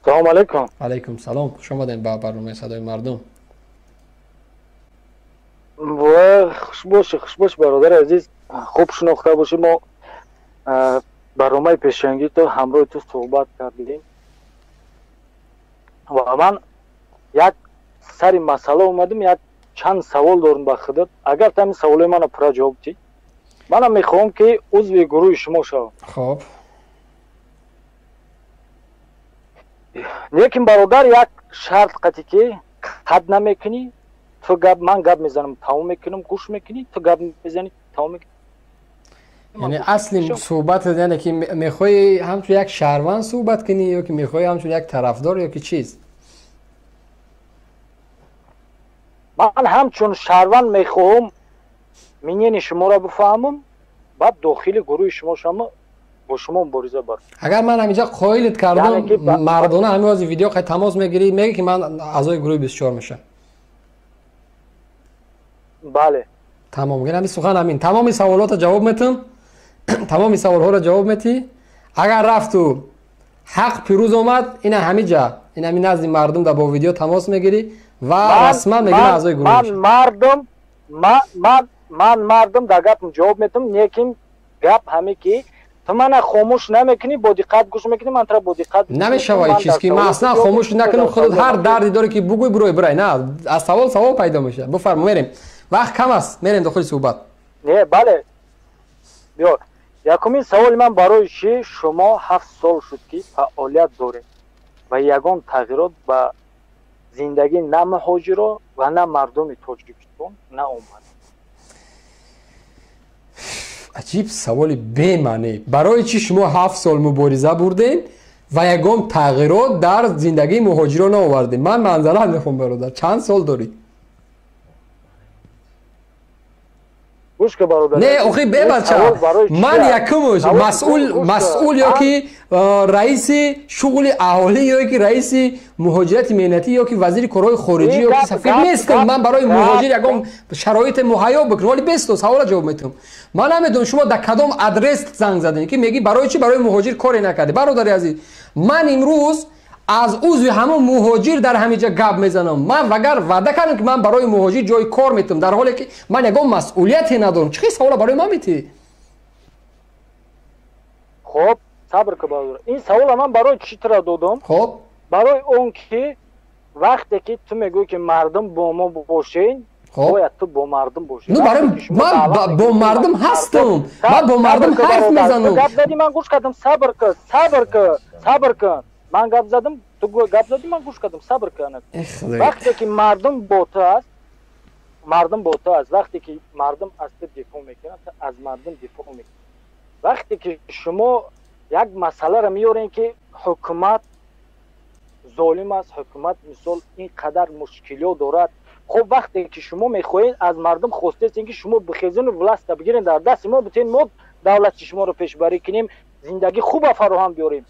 Салом алейкум. Алейкум салом. Хуш омадем ба барномаи Садои мардум. Хуш бошӣ, хуш бошӣ, бародари азиз. Хуб шинохта бошӣ, мо барномаи пешангӣ то ҳамроҳи ту суҳбат кардем ва ман як сари масъала омадам, як чанд савол дорам ба худат. Агар ту ҳамин саволои мана пурра ҷавоб дӣ, манам мехоҳам ки узви гурӯҳи шумо шавам. Хоб. Лекин бародар, як шарт қатӣ ки қад намекунӣ, ту гап, ман гап мезанам, тамом мекунам, гӯш мекунӣ, ту гап мезанӣ, тамом мекунӣ. Яъне асли суҳбат, яъне ки мехоҳӣ ҳамчун як шаҳрванд суҳбат кунӣ ё ки мехоҳӣ ҳамчун як тарафдор ё ки чиз? Ман ҳамчун шаҳрванд мехоҳам мнени шуморо бифаҳмам, баъд дохили гурӯҳи шумо шавам, бо шумо мубориза барам. Агар ман ҳаминҷа қоилит кардам, мардона ҳамин ҳозир видео қай тамос мегирӣ, мегӣ ки ман аъзои гурӯҳи 24 мешавам? Бале. Тамом. Ҳамин сухан ҳамин. Тамоми саволотро ҷавоб метам. Тамоми саволҳоро ҷавоб метӣ. Агар рафту ҳақ пирӯз омад, ина ҳамиҷа, ин ҳамин назди мардум да бо видео тамос мегирӣ ва расман мегӣ ман аъзои гурӯҳ мешавам. Мардум, ман мардум дар гапам ҷавоб метам, лекин гап ҳаме ки ту мана хомӯш намекунӣ, бо диққат гӯш мекунӣ, ман тура бо диққат намешавад ин чиз ки ман аслан хомӯш накунам. Худат ҳар дарде дорӣ ки бугӯй, бурой бирай. На, аз савол савол пайдо мешавад. Бифармо, мерем. Вақт кам аст, мерем дохили суҳбат. Не, бале. Биё, якумин саволи ман: барои чӣ шумо 7 сол шуд ки фаъолият доред ва ягон тағйирот ба зиндагӣ на муҳоҷиро ва на мардуми Тоҷикистон наомад? Аҷиб саволи бемаъне. Барои чӣ шумо 7 сол мубориза бурдем ва ягон тағйирот дар зиндагии муҳоҷиро наовардем? Ман манзарат мехоҳам, бародар. Чанд сол дорӣ? Гӯш ка, бародар. Не, охи, бебача, ман якумуш масъул ё ки раиси шуғли аҳолӣ ё ки раиси муҳоҷирати меҳнатӣ ё ки вазири корҳои хориҷӣ ё ки сафир нестам. Ман барои муҳоҷир ягон шароите муҳайё бикунам. Вале бесто савола ҷавоб метиҳам. Ман намедонам, шумо дар кадом адрес занг задем ки мегӣ барои чӣ барои муҳоҷир коре накардӣ. Бародари азиз, ман имрӯз аз узви ҳамон муҳоҷир дар ҳамин ҷа гап мезанам. Ман вагар ваъда кардам ки ман барои муҳоҷир ҷои кор метавам, дар ҳоле ки ман ягон масъулияте надорам. Чӣ хел савола барои ман метиҳӣ? Хоб, сабр ка, бародар. Ин савола ман барои чӣ тура додам? Хоб. Барои он ки вақте ки ту мегӯӣ ки мардум бо мо бошен, бояд ту бо мардум бошӣ. Ну, барои ман бо мардум ҳастам, ман бо мардум ҳарф мезанам. Гап задӣ, ман гӯш кардам. Сабр кун, сабр кун, сабр кун. Ман гап задам, ту гап задӣ, ман гӯш кардам. Сабр кун. Вақте ки мардум бо ту аст, мардум бо ту аст, вақте ки мардум аз ту дифоъ мекунад, ту аз мардум дифоъ мекунӣ. Вақте ки шумо як масъаларо меорем ки ҳукумат золим аст, ҳукумат мисол ин қадар мушкилиёт дорад, хуб, вақте ки шумо мехоҳед, аз мардум хостаестем ки шумо бихезену власта бигирен, дар дасти мо битен, мо давлати шуморо пешбарӣ кунем, зиндагӣ хуба фароҳам биёрем.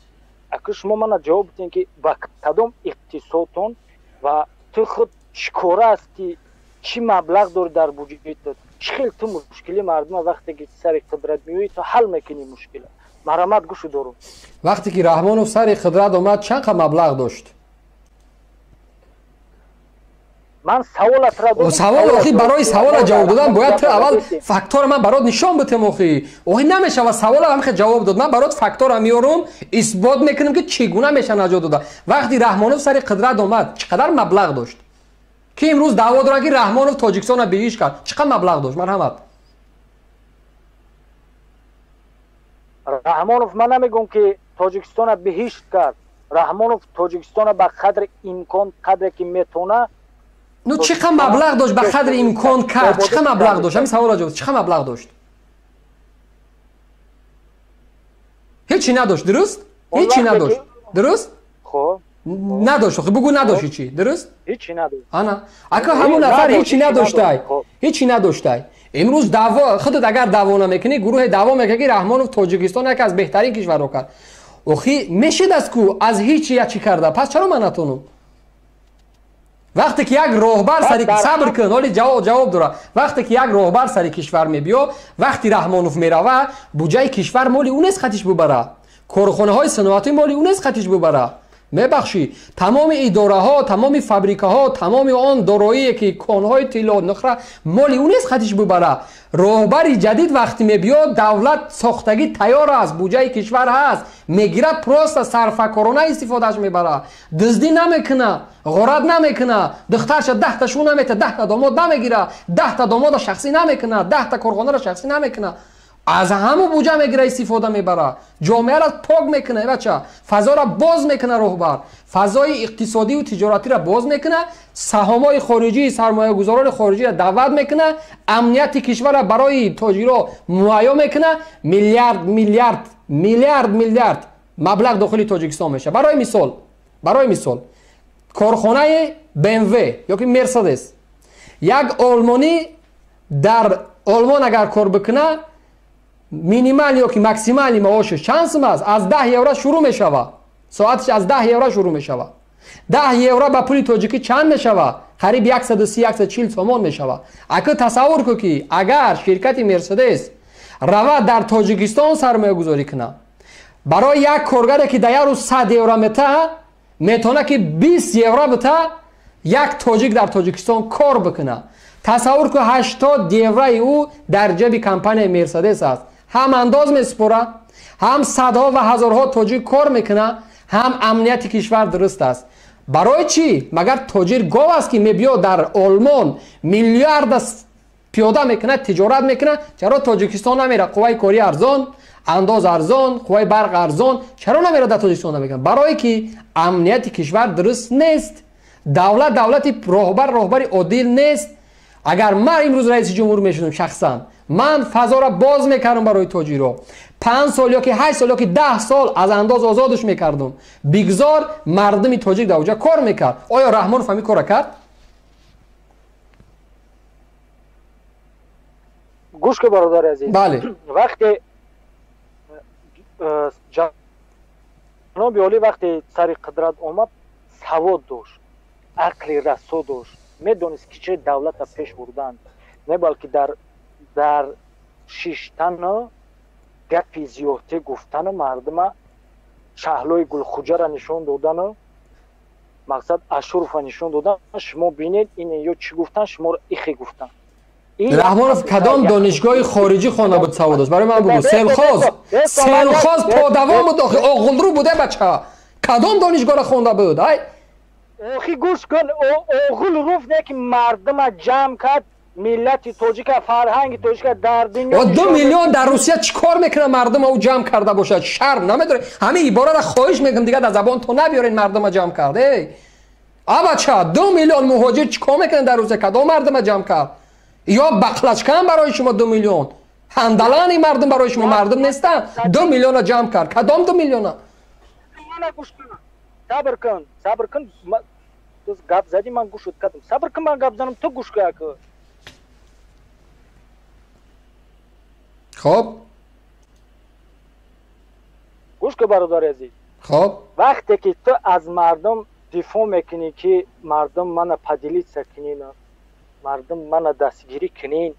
Ака, шумо мана ҷавоб бидем ки ба кадом иқтисодтон ва ту худ чӣ кора ҳастӣ, чӣ маблағ дорӣ дар буҷетат, чӣ хел ту мушкили мардума, вақте ки сари қудрат меоӣ, ту ҳал мекунӣ мушкила? Марҳамат, гӯшу дорум. Вақте ки Раҳмонов сари қудрат омад, чанд қа маблағ дошт? Ман саволатра Савол, охи, барои савола ҷавоб додан бояд ту аввал фактора ман барот нишон битем. Охи, намешава савола ҳамхе ҷавоб дод. Ман барот фактора меорум, исбот мекунем ки чӣ гуна меша наҷот дода. Вақти Раҳмонов сари қудрат омад, чӣ қадар маблағ дошт? Ки имрӯз даъво доранд ки Раҳмонов Тоҷикистонро беҳиш кард, чӣ қадар маблағ дошт? Марҳамат. Раҳмонов, ман намегӯм ки Тоҷикистонро беҳишт кард. Раҳмонов Тоҷикистонро ба қадри имкон, қадре ки метавона. Ну, чӣ қадар маблағ дошт, ба қадри имкон кард? Чӣ қадар маблағ дошт? Ҳамин саволро ҷавоб: чӣ қадар маблағ дошт? Ҳечи надошт, дуруст? Ҳечи надошт, дуруст? Хоб. Надошт, бугӯ, надошт ҳечи, дуруст? Ҳечи надошт. Ана ака, ҳамон нафар ҳечи надоштай, ҳечи надоштай. Имрӯз даъво, худат агар даъво намекунӣ, гурӯҳе даъво мекунад ки Раҳмонов Тоҷикистон яке аз беҳтарин кишварҳо кард. Охи, мешидаст ку аз ҳечи як чӣ карда, пас чаро ман натонам? Вақте ки як роҳбар сари, сабр кун, ҳоли ҷавоб дора. Вақте ки як роҳбар сари кишвар мебиё, вақти Раҳмонов мерава, буҷаи кишвар моли ӯ нест, хатиш бубара. Корхонаҳои саноатӣ моли ӯ нест, хатиш бубара. Мебахшӣ, тамоми идораҳо, тамоми фабрикаҳо, тамоми он дороие ки конҳои тилло, нуқра моли ӯ нест, хатиш бубара. Роҳбари ҷадид вақте мебиёд, давлат сохтагӣ тайёр аст, буҷаи кишвар ҳаст, мегирад, просто сарфакорона истифодааш мебара, дуздӣ намекуна, ғорат намекуна, духтарша 10-та шу намета, 10-та домод намегира, 10-та домода шахсӣ намекуна, 10-та корхонаро шахсӣ намекуна, аз ҳаму буҷа мегира, истифода мебара, ҷомеаро пок мекуна, бача, фазоро боз мекуна роҳбар, фазои иқтисодию тиҷоратиро боз мекуна, саҳомҳои хориҷӣ, сармоягузорони хориҷиро даъват мекуна, амнияти кишварро барои тоҷиро муҳайё мекуна, миллиард миллиард миллиард миллиард маблағ дохили Тоҷикистон мешавад. Барои мисол, корхонаи БМВ ёки Мерседес, як олмонӣ дар Олмон агар кор бикуна, минимал ёки максимальный маошаш чанд сум аст? Аз 10 евро шурӯъ мешава, соаташ аз 10 евро шурӯъ мешава. 10 евро ба пули тоҷикӣ чанд мешава? Қариб 130-140 сомон мешава. Ака, тасаввур кун, ки агар ширкати Мерседес равад, дар Тоҷикистон сармоягузорӣ кунад, барои як коргаре, ки дар як рӯз 100 евро мета, метавона ки 20 евро бита, як тоҷик дар Тоҷикистон кор бикунад. Тасаввур кун, 80 еврои ӯ дар ҷеби компанияи Мерседес аст, ҳам андоз месупорад, ҳам садҳо ва ҳазорҳо тоҷик кор мекунад, ҳам амнияти кишвар дуруст аст. Барои чӣ? Магар тоҷир гов аст, ки мебиёд, дар Олмон миллиарда пиёда мекунад, тиҷорат мекунад, чаро Тоҷикистон намера? Қувваи корӣ арзон, андоз арзон, қувваи барқ арзон, чаро намера, дар Тоҷикистон намекунад? Барое ки амнияти кишвар дуруст нест, давлат, давлати роҳбар, роҳбари одил нест. Агар ман имрӯз раиси ҷумҳур мешудам, шахсан ман фазоро боз мекардам барои тоҷиро, 5 сол ёки 8 сол ёки 10 сол аз андоз озодаш мекардам, бигзор мардуми тоҷик дар оҷа кор мекард. Оё Раҳмонов ҳамин кора кард? Гӯш ки, бародари азиз. Бале. Вақте ҷаноби олӣ вақте сари қудрат омад, савод дошт, ақли расо дошт, медонист, ки чӣ давлата пеш бурдан, не балки дар шиштану гапи зиёдтӣ гуфтану мардума шаҳлои Гулхуҷара нишон додану мақсад Ашурова нишон додан: шумо бинед, ин ё чӣ гуфтан, шуморо ихе гуфтан. Раҳмонов кадом донишгоҳи хориҷӣ хонда буд, савод дошт? Барои ман бугӯ. Селхоз, селхоз подавон буд, охи оғулрӯ буде, бача, кадом донишгоҳро хонда буд, ай? Охи, гӯш кун, оғул руф не, ки мардума ҷамъ кард, миллати тоҷика, фарҳанги тоҷика дар дунё. 2 миллион дар Русия чӣ кор мекунад, мардума ӯ ҷамъ карда бошад? Шарм намедоред? Ҳамин ибораро хоҳиш мекунам, дигар дар забон то набиёред, мардума ҷамъ кард. Эй, абача, 2 миллион муҳоҷир чӣ кор мекунад дар Русия? Кадом мардума ҷамъ кард? Ё бақлачкан барои шумо 2 миллион ҳандалани мардум барои шумо мардум нестанд? 2 миллиона ҷамъ кард, кадом 2 миллиона? Сабр кун, сабр кун, ту гап задӣ, ман гӯшут кардам, сабр кун, ман гап занам, ту гӯш кун. Хоб. Гӯш кун, бародари азиз. Хоб. Вақте ки ту аз мардум дифоъ мекунӣ, ки мардум мана поделиться кунин, мардум мана дастгирӣ кунин,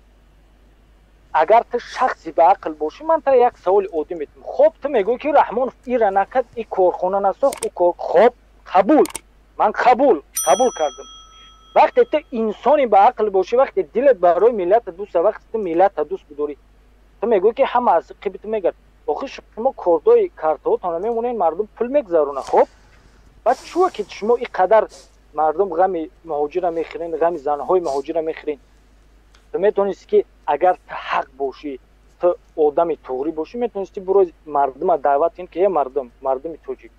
агар ту шахси баақл бошӣ, ман тара як саволи оддӣ метавонам. Хоб, ту мегӯӣ, ки Раҳмонов ира накард, и корхона насохт, ӯ кор. Хоб, қабул, ман қабул кардам. Вақте ту инсони баақл бошӣ, вақте дилат барои миллата дӯст, вақте ту миллата дӯст бидорӣ, ту мегӯӣ, ки ҳама аз қиби ту мегард. Охи, шумо кордои картаотонро мемонед, мардум пул мегузаронад. Хоб, баъд чӯа ки шумо ин қадар мардум ғами муҳоҷира мехӯрен, ғами занҳои муҳоҷира мехӯрен? Ту метавонисти, ки агар ту ҳақ бошӣ, ту одами туғрӣ бошӣ, метавонисти бирои мардума даъват кунӣ, ки е мардум, мардуми тоҷик,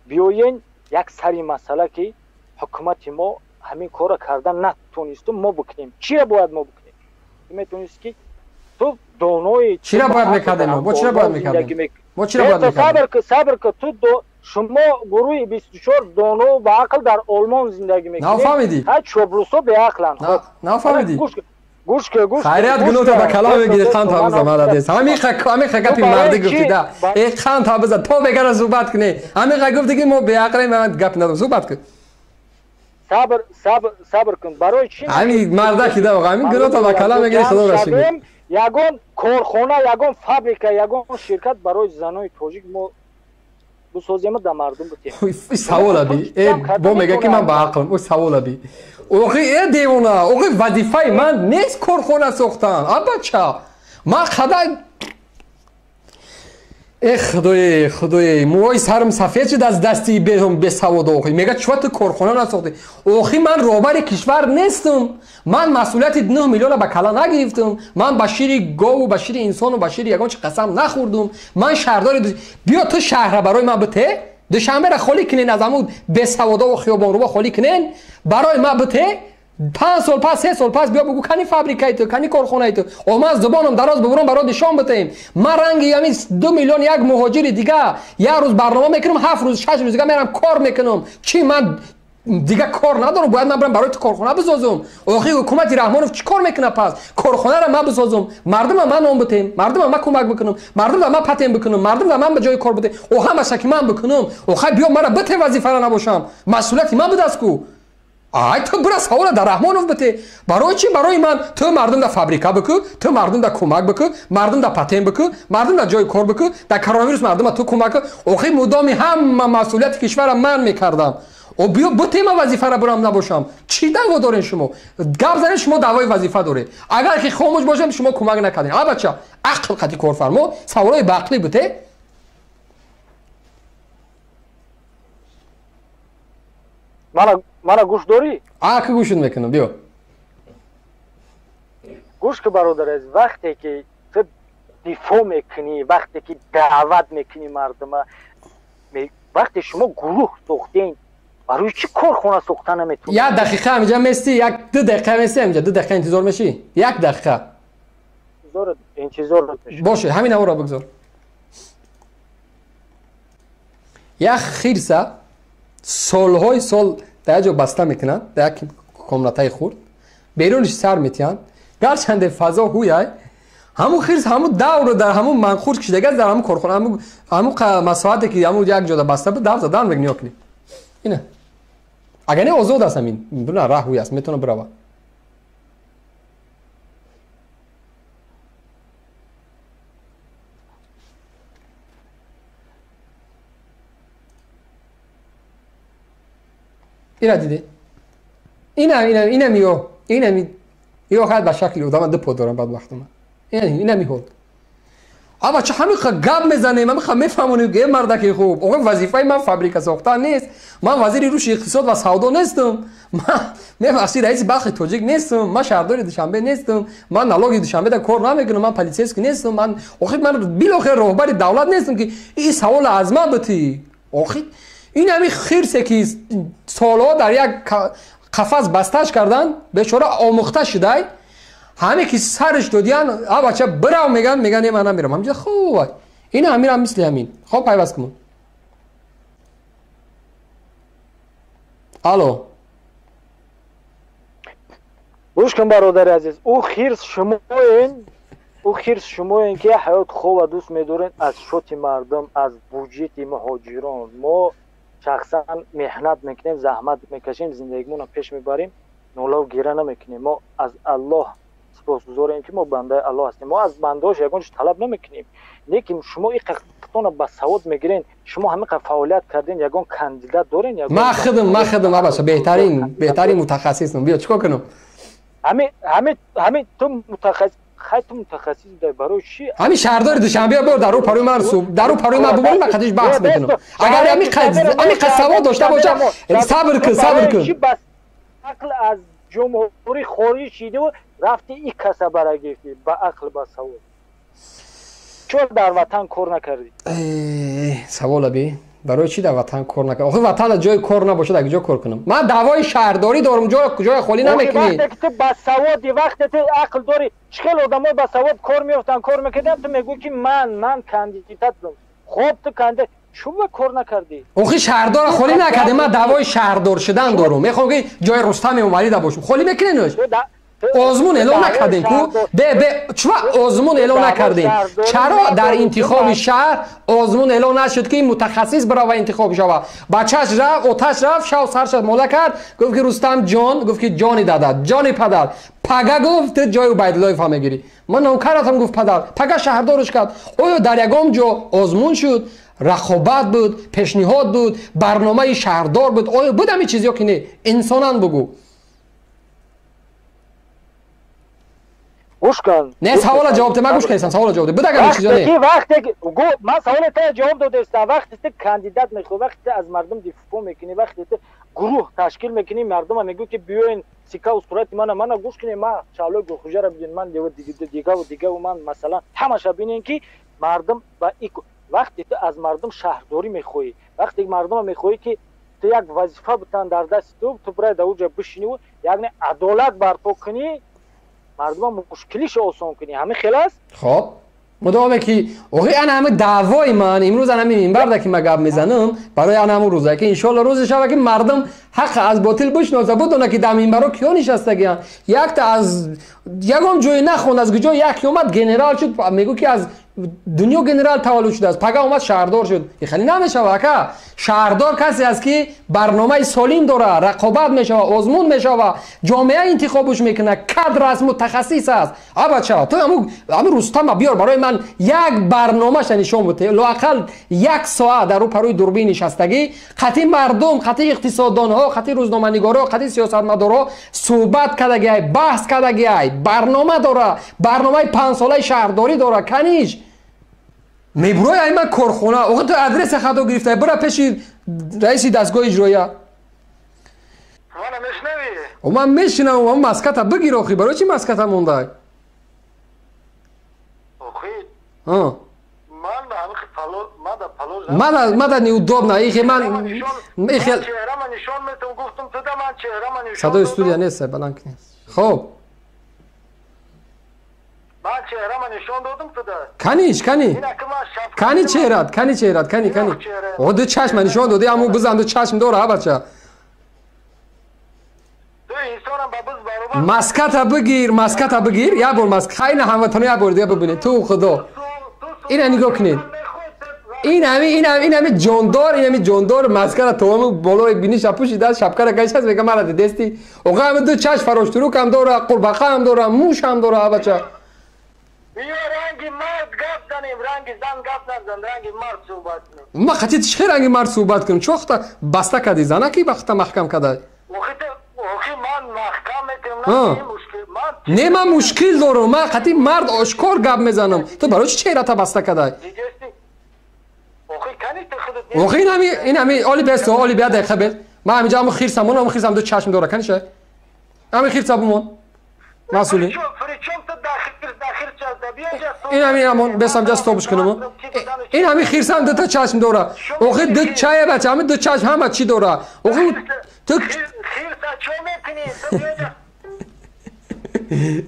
биёен як сари масъала, ки ҳукумати мо ҳамин корро карда натонисту, мо бикунем, чиро бояд мо бикунем? Ту метавонисти, ки ту донои Чиро бояд мекардем мо? Чиро бояд мекардем мо? Чиро бояд мекардем? Сабр ку, ту, шумо гурӯҳи 24 доно ба ақл дар Олмон зиндагӣ мекунед. Нафаҳмидӣ. Ҳа, чоплусо беақланд. Нафаҳмидӣ. Гӯш ки, гӯш. Хайрият, гуноҳта ба калом мегири, қанд табиза, маладес. Ҳамиқа гапи мардӣ гуфтида, э, қанд табиза, то бегара суҳбат кунӣ. Ҳамиқа гуфти, ки мо беақлем, ман гап надорам, суҳбат кун. Сабр, сабр, сабр кун. Барои чӣ? Ҳами мардаки да, ҳамин гуноҳта ба калом мегири, худо ра шукр. Ягон корхона, ягон фабрика, ягон ширкат барои занои тоҷик мо бисозем да мардум битем. Савола би. Бо мега ки ман ба ақлам. О савола би. Охи э девона, охи вазифаи ман нест корхона сохтан. А бача. Ман хада э худое, худое, мӯи сарам сафед шуд аз дасти бесавод охи. Мега чува ту корхона насохтӣ? Охи ман роҳбари кишвар нестам. Ман масъулияти 9 миллиона ба кала нагирифтам. Ман ба шири гову ба шири инсону ба шири ягон чи қасам нахӯрдум. Ман шаҳрдори биё ту шаҳра барои ман бите. Душанберо холӣ кунен аз ҳамун бесаводову хиёбонрӯба холӣ кунен. Барои ман бите. 5 сол пас, 3 сол пас биё бугу кани фабрикаи ту, кани корхонаи ту. О ман зубонам дароз бубурам барои нишон битаем. Ман ранги ҳамин 2 миллион як муҳоҷири дига як рӯз барнома мекунам, 7 рӯз, 6 рӯз дига мерам кор мекунам. Чӣ ман дига кор надорам, бояд ман барам барои ту корхона бисозум. Охи ҳукумати Раҳмонов чӣ кор мекунад пас? Корхонаро ман бисозум, мардума ман ном битем, мардума ман кӯмак бикунам, мардума ман патент бикунам, мардума ман ба ҷои кор битем. О ҳамаша ки ман бикунам, охай биё мара бите вазифара набошам. Масъулияти ман будаст ку. Ай ту бира савола дар Раҳмонов бите. Барои чӣ? Барои ман ту мардум да фабрика бикӯ, ту мардум да кӯмак бикӯ, мардум да патент бикӯ, мардум да ҷои кор бикӯ, дар коронавирус мардума ту кӯмак кӯ. Охи мудоми ҳама масъулияти кишвара ман мекардам. О биё бутема вазифара бурам набошам. Чӣ даъво дорен шумо? Гап занед, шумо даъвои вазифа доред. Агар ки хомӯш бошем, шумо кӯмак накардем. А бача, ақл қати корфармо, саволои ба ақлӣ бите. Мана гӯш дорӣ? А ки гӯшт мекунам, биё. Гӯш ки бародар азиз, вақте ки ту дифоъ мекунӣ, вақте ки даъват мекунӣ мардума, вақте шумо гурӯҳ сохтен, барои чӣ корхона сохта наметавонед? Як дақиқа ҳаминҷа местӣ, як ду дақиқа местӣ ҳаминҷа, 2 дақиқа интизор мешӣ? 1 дақиқа. Интизор мешӣ. Боше, ҳамин ҳаворо бигзор. Як хирса солҳои сол дар як ҷо баста мекунанд, дар як комнатаи хурд, беруниш сар метиҳанд. Гарчанде фазо ҳуяй, ҳамун хирс ҳамун давру дар ҳамун манхурд кишидагааст, дар ҳамун корхона, ҳамун масоҳате ки ҳамун як ҷода баста буд, давр задан мегӯ нигоҳ кунед. Ина. Агар не озод аст ҳамин, бина раҳ ҳуй аст, метавона бирава. Ина диде? Ина миё, ина ми ё хад ба шакли одама ду по дорам бадбахтама. Ина ми ҳол. Аба ча ҳамин гап мезанем, ҳамин мефаҳмонем ки мардаки хуб, охир вазифаи ман фабрика сохтан нест. Ман вазири рушди иқтисод ва савдо нестам. Ман мебахши раиси Балхи тоҷик нестам, ман шаҳрдори Душанбе нестам, ман налоги Душанбеда кор намекунам, ман полицейский нестам, ман охир ман билохир роҳбари давлат нестам ки ин савола аз ман битӣ. Охир ин ҳамин хирсе ки солҳо дар як қафас басташ кардан, бечора омӯхта шудай, ҳаме ки сарш додиян, а бача бирав меган, меган не ман намерам. Ҳаминҷа хуб. Ин ҳаминам мисли ҳамин. Хоб пайваст кун. Алло. Гӯш кун бародари азиз, ӯ хирс шумоен, ӯ хирс шумоен ки ҳаёт хова дӯст медорен аз шоти мардум, аз буҷети муҳоҷирон. Мо шахсан меҳнат мекунем, заҳмат мекашем, зиндагимонро пеш мебарем, нолаву гира намекунем. Мо аз Аллоҳ сипосгузорем ки мо бандаи Аллоҳ ҳастем. Мо аз бандаҳош ягон чиз талаб намекунем. Лекин шумо ин қақтона ба савод мегирен, шумо ҳамин қадр фаъолият карден, ягон кандидат дорен? Ман худам абаша беҳтарин мутахассисам. Биё чикор кунам? Ҳамин ту мутахассис, хай ту мутахассис будай, барои чӣ? Ҳамин шаҳрдори Душанбе бор дар рӯ парои ман дар рӯ парои ман бубарӣ, ман қадиш баҳс мекунам. Агар ҳамин қад савод дошта боша, сабр кун, сабр кун. Ақл аз ҷумҳурӣ хориҷ шиду рафти ин каса бара гирифтӣ, ба ақл, ба савод. Чор дар ватан кор накардӣ? Савола би. Барои чӣ дар ватан кор накардӣ? Охир ватан ҷои кор набошад, агар ҷо кор кунам. Ман даъвои шаҳрдорӣ дорам, ҷои холӣ намекунӣ. Вақте ки ту ба саводӣ, вақте ту ақл дорӣ, чӣ хел одамои ба савод кор меёфтанд, кор мекарданд, ту мегӯӣ ки ман кандидат будам. Хоб ту кандидат чӯба кор накардӣ? Охи шаҳрдорро холӣ накардем, ман даъвои шаҳрдор шудан дорам. Мехоҳам ки ҷои Рустам Эмомалида бошам. Холӣ мекуненаш? Озмун эълон накардем ку? Бе чӯба озмун эълон накардем? Чаро дар интихоби шаҳр озмун эълон нашуд ки мутахассис бирава интихоб шава? Бачаш рафт, оташ рафт, шав сарша мола кард, гуфт ки Рустам ҷон, гуфт ки ҷони дада, ҷони падар. Пага гуфт ту ҷои Убайдуллоев ҳам мегирӣ. Ман навкаратам, гуфт падар. Пага шаҳрдорш кард. Оё дар ягон ҷо озмун шуд? Рақобат буд, пешниҳод буд, барномаи шаҳрдор буд. Оё буд ҳамин чиз ё ки не? Инсонан бугӯ. Гӯш кун. Не, савола ҷавоб де, ман гӯш кардам, савола ҷавоб де. Буд ҳамин чиз ё не? Вақте гӯ, ман саволи та ҷавоб додастам. Вақте ту кандидат мехоҳӣ, вақте ту аз мардум дифоъ мекунӣ, вақте ту гурӯҳ ташкил мекунӣ, мардума мегӯ ки биёин сикаву сурати мана гӯш кунед, ман шаълои гулхуҷаро бибинед, ман дигаву дигаву ман масалан ҳамаша бинед ки мардум ба вақте ту аз мардум шаҳрдорӣ мехоҳӣ, вақте мардума мехоҳӣ ки ту як вазифа бутан дар дасти ту, ту бирай дар уҷа бишиниву яъне адолат барпо кунӣ, мардума мушкилишо осон кунӣ. Ҳамин хел аст? Хоб, мудоме ки охи ана ҳами даъвои ман имрӯз ана ҳами минбарда ки ман гап мезанам барои ана ҳамун рӯза ки иншоалло рӯзе шава ки мардум ҳақ аз ботил бишноса, бидона ки дар минбаро киё нишастагианд. Якта аз ягон ҷое нахонд, аз куҷо яке омад генерал шуд, мегӯ ки аз дунё генерал таваллуд шудааст, пага омад шаҳрдор шуд. Хеле намешава ака. Шаҳрдор касе аст ки барномаи солим дора, рақобат мешава, озмун мешава, ҷомеа интихобш мекунад, кадр аст, мутахассис аст. Абача, ту ҳамун Рустама биёр барои ман як барномаша нишон буд, лоақал як соат дар рӯпарӯи дурбин нишастагӣ, қатъи мардум, қатъи иқтисоддонҳо, қатъи рӯзноманигорҳо, қатъи сиёсатмадорҳо суҳбат кардагиай, баҳс кардагиай, барнома дора, барномаи панҷсолаи шаҳрдорӣ дора. Каниш мебурой ай ман корхона, охи ту адреса хато гирифтай, бира пеши раиси дастгоҳи иҷроия. Мана мешнавӣ? Ман мешинавам, маската бигир охи, барои чи маската мондай? Охи мада неудобно, ихе ман ихе садои студия нест, баланд кунед. Хоб, ман чеҳрама нишон додам туда. Каниш, кани? Кани чеҳрат, кани чеҳрат, кани, кани. О, ду чашма нишон доди, аму бизан ду чашм дора, бача. Ду инсонам ба биз баробар. Маската бигир, маската бигир, як бор маск. Хайна ҳамватано як бор дига бибинед. Ту худо. Ина нигоҳ кунед. Ин ҳами ҷондор, ин ҳами ҷондор маскара тамоми болои биниша пӯшида, шапкара кашидаст, мега мара дидести. Оға ҳами ду чашм фароштурук ҳам дора, қурбақа ҳам дора, муш ҳам дора, бача. Биё ранги мард гап занем, ранги зан гап назан, ранги мард суҳбат кунем. Ма хати чӣ ранги мард суҳбат кунем? Чохта баста кади занаки вақта маҳкам кадай? Охи ман маҳкам мекунам, на мушкил. Ман не, ман мушкил дорам, ман хати мард ошкор гап мезанам. Ту барои чӣ чеҳрата баста кадай? Охи кани ту худат. Охи ин ҳами оли бесто, оли бия дақиқа бес. Ман ҳаминҷа ҳамун хирсам, мон ҳамун хирсам ду чашм дора, кани ша? Ҳамин хирса бумон. Масъулин. Ин ҳамин ҳамон бесам ҷа стобш кунам. Ин ҳамин хирсам дута чашм дора. Охи ду чая бача, ҳамин ду чашм ҳама чӣ дора. Охи ту хирса чо мекунӣ?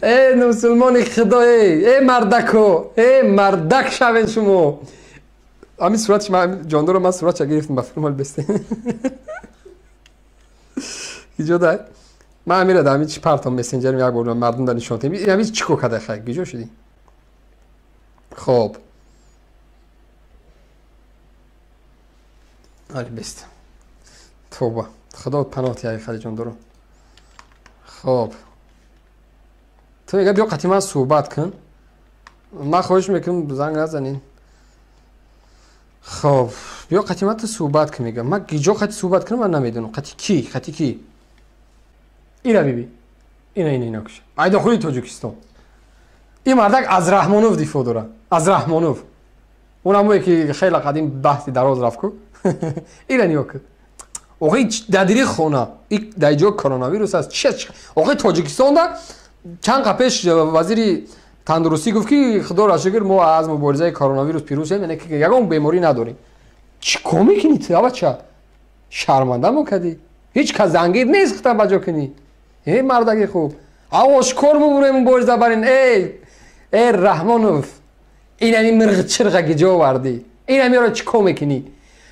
Э мусулмони худо, э мардако, э мардак шавен шумо. Ҳамин суратш ман ҷондоро ман суратша гирифтам ба филмал бесте. Иҷо дай. Ман ҳамира дар ҳамин чи партом мессенҷерим як бор мардум дар нишон дем. Ин ҳамин чӣ кор карда хай? Гиҷо шудӣ? Хоб. Али бест. Тоба. Худо паноҳ диҳад хали ҷондоро. Хоб. Ту мега биё қати ман суҳбат кун. Ман хоҳиш мекунам занг назанин. Хоб, биё қати ман ту суҳбат кун мега. Ман гиҷо қати суҳбат кунам ман намедонам. Қати кӣ? Қати кӣ? Ира биби. Ина ина ина куша. Айдохули Тоҷикистон. Ин мардак аз Раҳмонов дифоъ дора. Аз Раҳмонов. Он ҳамое ки хеле қадим баҳси дароз рафт ку. Ира нигоҳ кун. Охи дадири хона. И дар ҷо коронавирус аст. Чи охи Тоҷикистонда чанд қа пеш вазири тандурустӣ гуфт ки худоро шукр мо аз муборизаи коронавирус пирӯзем, яъне ки ягон беморӣ надорем. Чӣ кор мекунӣ ту абача? Шарманда мо кардӣ. Ҳеҷ кас зангир нест худта ба ҷо кунӣ. Эй мардаки хуб, ошкор мубурем мубориза барин. Эй эй Раҳмонов, ин ҳами мирғчирға ки ҷо овардӣ, ин ҳамиро чӣ кор мекунӣ?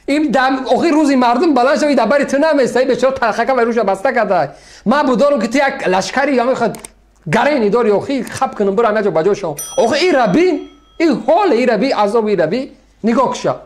Ин охир рӯзи мардум баланд шави дар бари ту наместа, бечора талхака ва рӯша баста карда. Ман будорам ки ту як лашкари ҳамихад гарени дори, охи хап кунам бурам як ҷо ба ҷо шавам. Охи ира бин, ин ҳоле ира би, азоби ира би, нигоҳ куша.